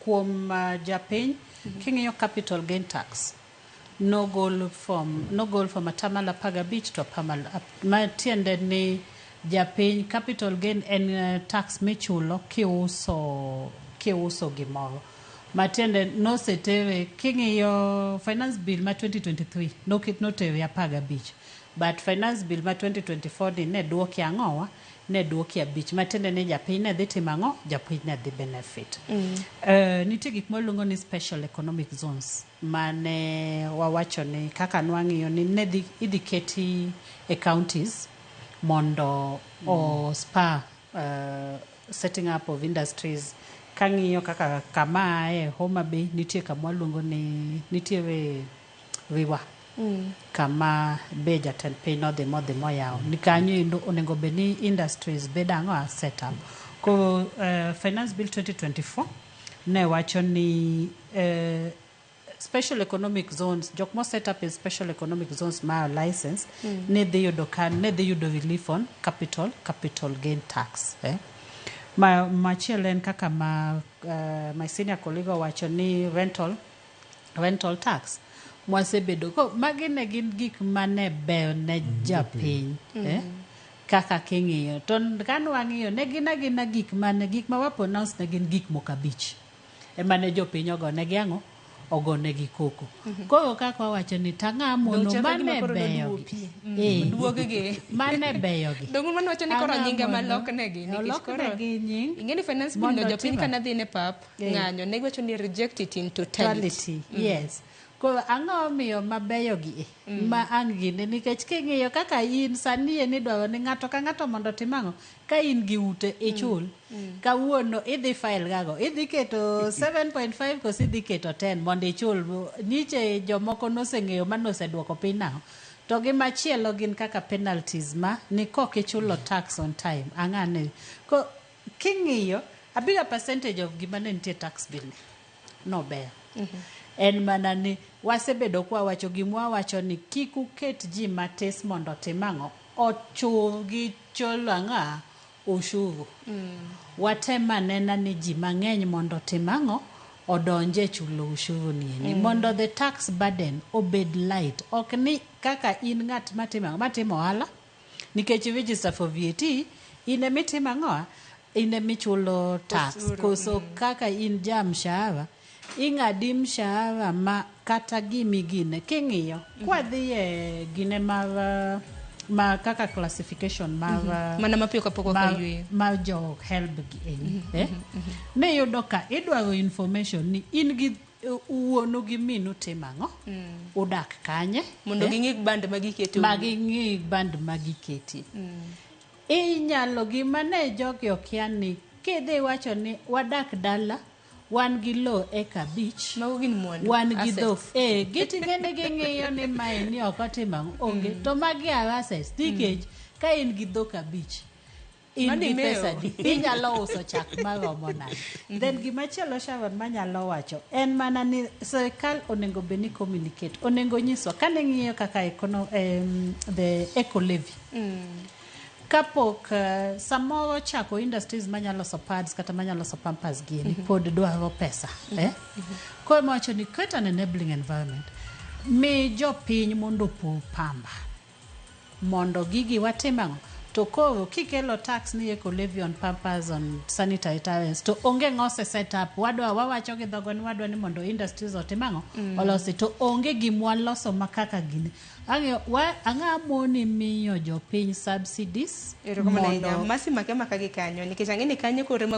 Kuom japiny, king'iyo capital gain tax nogol from 15% to atamalo matiende ni japiny, capital gain en tax michulo kiuso gimoro, matiende nosetere. King'iyo Finance Bill ma 2023, noket notere 15, but Finance Bill ma 2024 ni ne duoki ang'owa, ne duoki 5, matiende ni japiny ne dhi timo ang'o? Japiny ne dhi benefit. Nitie gik mwaluongo ni special economic zones mane wawacho ni kaka nwang'iyo ni ne dhi idhi keti e counties mondo o spur setting up of industries. Kang'iyo kaka kama ae, Homa Bay, nitie kama waluongo ni nitiere Riwa kama be jatend piny nodhi modhi moyawo ni kanyo endo onego bed ni industries bedo ang'o, set up. Koro Finance Bill 2024 ne wacho ni special economic zones, jok mo set up in special economic zones ma license ne dhi yudo ka ne dhi yudo relief on capital gain tax, eh? Ma machielo en kaka ma my senior colleague owacho ni rental tax mwasebedo ko magi ne gin gik mane ber ne japiny, eh? Kaka king'iyo to kanwang'iyo ne gin agina gik mane gik ma wa pronounce ne gin gik moko 5 ema ne jopiny ogonegi ang'o, ogonegi koko. Koro kaka wawacho ni tang'a mono Dong' chal ka gima mane koro beyogi. Noduoki. Eh. Duog-gi. Mane beyogi. Dong' mano wacho ni koro Ang'a nyinge mono? maloknegi nikech koro Oloknegi nying ing'e ni Finance Bill no mondo jopiny tima. kana dhi ne pap ng'anyo ne giwacho ni reject it in totality. Totality, yes. Koro ang'o omiyo mabeyogi e ma ang' gine? Nikech king'iyo kaka in sani en idwaro ni ng'ato ka ng'ato mondo otim ang'o? Ka in gi ute ichul kawuono, idhi file gago, idhi keto 7.5 koso idhi keto 10 mondo ichul. Nyiche jomoko noseng'eyo manoseduoko piny nang'o. To gi machielo gin kaka penalties ma ni kok ichulo tax on time ang'ane. Ko king'iyo a bigger percentage of gima ne nitie tax bill ni nober. En mana ni wasebedo kwawacho gimwawacho ni kik uket ji matis mondo otim ang'o, ochul gi chulo ang'a ushuru. Watem anena ni ji mang'eny mondo otim ang'o, odonje chulo ushuru ni eni mondo the tax burden obed light. Ok ni kaka in ng'at matimo ang'o, matimo ohala nikech i register for VAT, in emitimo ang'o, in emichulo tax. Osuru. Koso kaka in ja mshahara, ing'adi mshahara ma kata gimigine king'iyo kwadhi e gine mar ma kaka classification mar Mana mapiyo kapok wakayweyo. Mar jo HELB gi eni, eh? Niyudo ka idwaro information ni in gi wuonu gi minu timo ang'o, udak kanye, mondo eh? ging'i band ma giketo. Ma ging'i band ma giketi. Inyalo gima ne jogi okia ni kidhi wacho ni wadak dala, wan gi lo eka 5. Mago gin mwandu. Wan gi assets. dhok eh, giting'e ni ging'iyo ni mae ni ok otimo ang'o, onge to magi are assets, nikech ka in gi dhok 5, in Mano gi imewo. pesa di inyalo uso chak maromo nade? Then gimachielo, Sharon, manyalo wacho en mana ni sirikal onego bed ni communicate, onego nyiswa kane ng'iyo kaka the eco levy kapok samoro chako industries manyalo loso pads kata manyalo loso pampers gieni pod dwaro pesa, eh? Koro emawacho ni create an enabling environment, mi jopiny mondo opur pamba mondo gigi watim ang'o. To koro kikelo tax ni eco levy on pampers, on sanitary towels, to onge ng'ose set up. Wadwa wawacho gi dhogo ni wadwa ni mondo industries otim ang'o, olosi, to onge gimwaloso ma kaka gini. Ang'eyo ang'a moni miyo jopiny subsidies Erokamano ahinya. mondo Masi make maka gi kanyo nikech ang'e ni kanyo koro ema